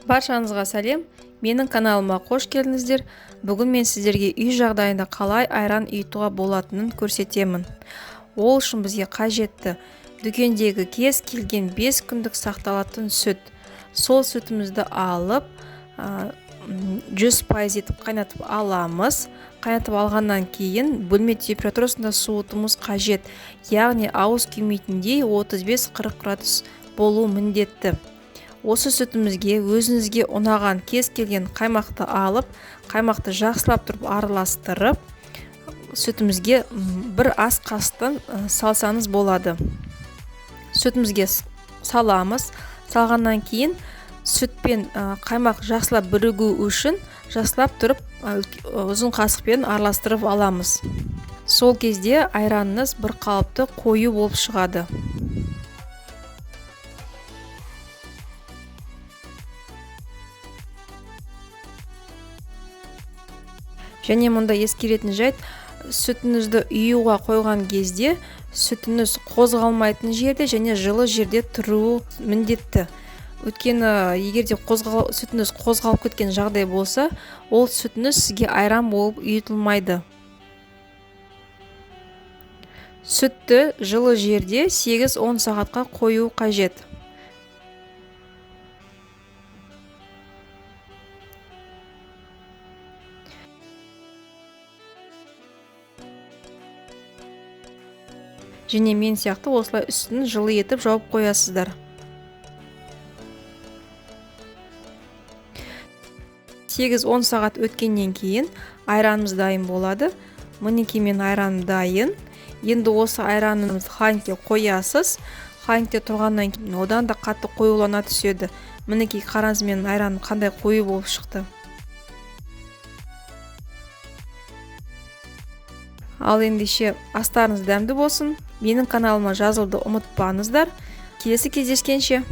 Баршаңызға сәлем. Менің каналыма қош келдіңіздер. Бүгін мен сіздерге үй жағдайында қалай айран ұйытуға болатынын көрсетемін. Ол үшін бізге қажетті дүкендегі кез келген 5 күндік сақталатын сүт. Сол сүтімізді алып, 100% етіп қайнатып аламыз. Қайнатып алғаннан кейін бөлме температурасында суытуымыз қажет. Яғни ауыз күймейтіндей 35-40 градус болуы міндетті. Осы сүтімізге өзіңізге ұнаған кез келген қаймақты алып, қаймақты жақсылап тұрып араластырып, сүтімізге бір ас қасықтан салсаңыз болады. Сүтімізге саламыз. Салғаннан кейін сүт пен қаймақ жақсылап бірігу үшін жақсылап тұрып, ұзын қасықпен араластырып аламыз. Сол кезде айраныңыз бір қалыпты қою болып шығады. Және мұнда ескеретін жайт, сүтіңізді ұюға қойған кезде сүтіңіз қозғалмайтын жерде және жылы жерде тұруы міндетті. Өйткені егер де сүтіңіз қозғалып кеткен жағдай болса, ол сүтіңіз сізге айран болып ұйытылмайды. Сүтті жылы жерде 8-10 сағатқа қою қажет. Және мен сияқты осылай үстін жылы етіп жауып қоясыздар. 8-10 сағат өткеннен кейін айранымыз дайын болады. Мінекей мен айраным дайын. Енді осы айранымызды холодильникке қоясыз. Холодильникте тұрғаннан кейін одан да қатты қоюлана түседі. Мінекей қараңыз, менің айраным қандай қою болып шықты. Ал ендеше астарыңыз дәмді болсын. Менің каналыма жазылуды ұмытпаңыздар. Келесі кездескенше.